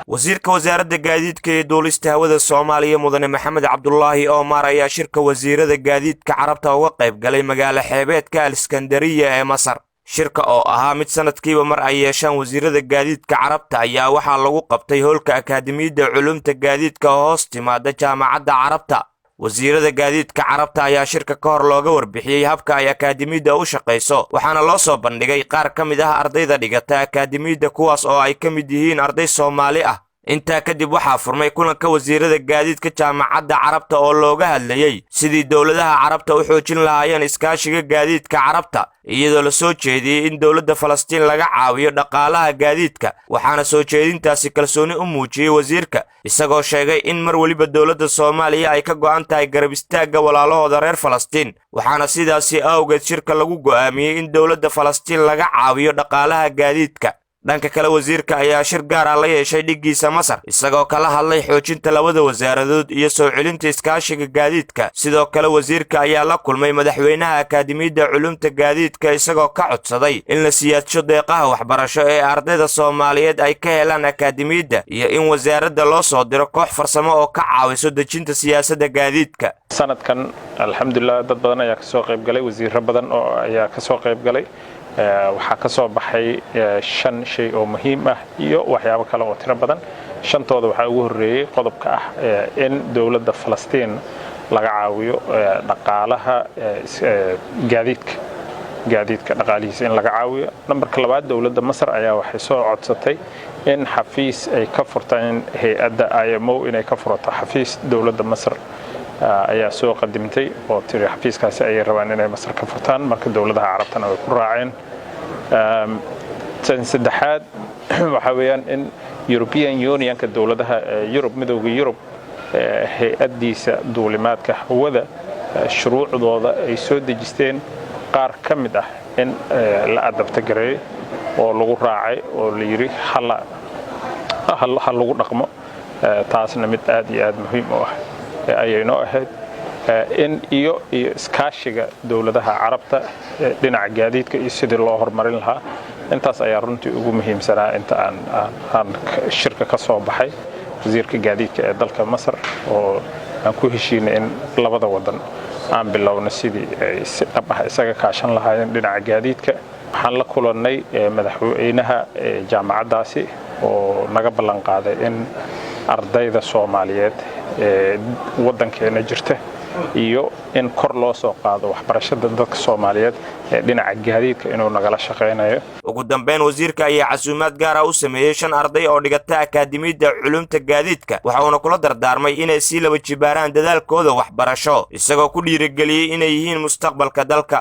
Wasiirka Wasaaradda Gaadiidka iyo Duulista Hawada Soomaaliya, Mudane Maxamed Cabdulaahi Omar, ayaa shirka wasiirada gaadiidka Carabta uga qayb galay magaalo xeebeedka Aliskandariya ee Masar. Shirka oo ahaa mid sanadkiiba mar ay yeeshaan wasiirada gaadiidka Carabta ayaa waxaa lagu qabtay hoolka Akaademiyadda Culumta Gaadiidka oo hoos timaada Jaamacadda Carabta. Wasiirada gaadiidka Carabta ayaa shirka ka hor looga warbixiyey habka ay akaademiyadda u shaqayso, waxaana loo soo bandhigay qaar ka mid ah ardayda dhigata akaademiyadda, kuwaas oo ay ka mid yihiin arday Soomaali ah. Intaa kadib waxaa furmay kulanka wasiirada gaadiidka Jaamacadda Carabta oo looga hadlayey sidii dowladaha Carabta u xoojin lahaayeen iskaashiga gaadiidka Carabta, iyadoo la soo jeediyey in dowladda Falastiin laga caawiyo dhaqaalaha gaadiidka. Waxaana soo jeedintaasi kalsooni u muujiyey wasiirka, isagoo sheegay in mar weliba dowladda Soomaaliya ay ka go'an tahay garab istaagga walaalahooda reer Falastiin. Waxaana sidaasi awgeed shirka lagu go'aamiyey in dowladda Falastiin laga caawiyo dhaqaalaha gaadiidka. Dhanka kale, wasiirka ayaa shir gaar ah la yeeshay dhiggiisa Masar, isagoo kala hadlay xoojinta labada wasaaradood iyo soo celinta iskaashiga gaadiidka. Sidoo kale, wasiirka ayaa la kulmay madaxweynaha Akaademiyadda Culumta Gaadiidka, isagoo ka codsaday in la siyaadsho deeqaha waxbarasho ee ardayda Soomaaliyeed ay ka helaan akaademiyadda iyo in wasaaradda loo soo diro koox farsamo oo ka caawiso dejinta siyaasadda gaadiidka. Sanadkan, alxamdulilah, dad badan ayaa kasoo qaybgalay, wasiiro badan oo ayaa kasoo qaybgalay. Waxaa ka soo baxay shan shay oo muhiim ah iyo waxyaabo kale oo tiro badan. Shantooda waxaa ugu horreeyey qodobka ah in dowladda Falastiin laga caawiyo dhaqaalaha gaadiidka, dhaqaalihiisa in laga caawiyo. Nambarka labaad, dowladda Masar ayaa waxay soo codsatay in xafiis ay ka furtaan hay-adda IMO, inay ka furato xafiis. Dowladda Masar ayaa soo qadimtay oo tiri xafiiskaasi ayay rabaan inay Masar ka furtaan. Marka dowladaha Carabtana way ku raaceen. Tan saddexaad waxaa weeyaan in European Unionka, dowladaha Yurub, Midowga Yurub, hay-addiisa duulimaadka hawada shuruucdooda ay soo dejisteen qaar ka mid ah in la adopt gareeyey oo lagu raacay oo la yidhi ha lagu dhaqmo. Taasna mid aad iyo aad muhiim u ah ayay noo ahayd, in iyo iskaashiga dowladaha Carabta dhinaca gaadiidka iyo sidii loo horumarin lahaa. Intaas ayaa runtii ugu muhiimsanaa inta aan shirka ka soo baxay. Wasiirka gaadiidka ee dalka Masar oo aan ku heshiinay in labada wadan aan bilowno sidii ay si dhab ah isaga kaashan lahaayeen dhinaca gaadiidka. Waxaan la kulannay madaxweynaha jaamacaddaasi oo naga ballan qaaday in ardayda Soomaaliyeed ee waddankeena jirta iyo in kor loo soo qaado waxbarashada dadka Soomaaliyeed ee dhinaca gaadiidka inuu nagala shaqaynayo. Ugu dambeyn, wasiirka ayaa casuumaad gaar ah u sameeyey shan arday oo dhigata Akaademiyadda Culumta Gaadiidka, waxauna kula dardaarmay inay sii laba jibaaraan dadaalkooda waxbarasho, isagoo ku dhiirigeliyey inay yihiin mustaqbalka dalka.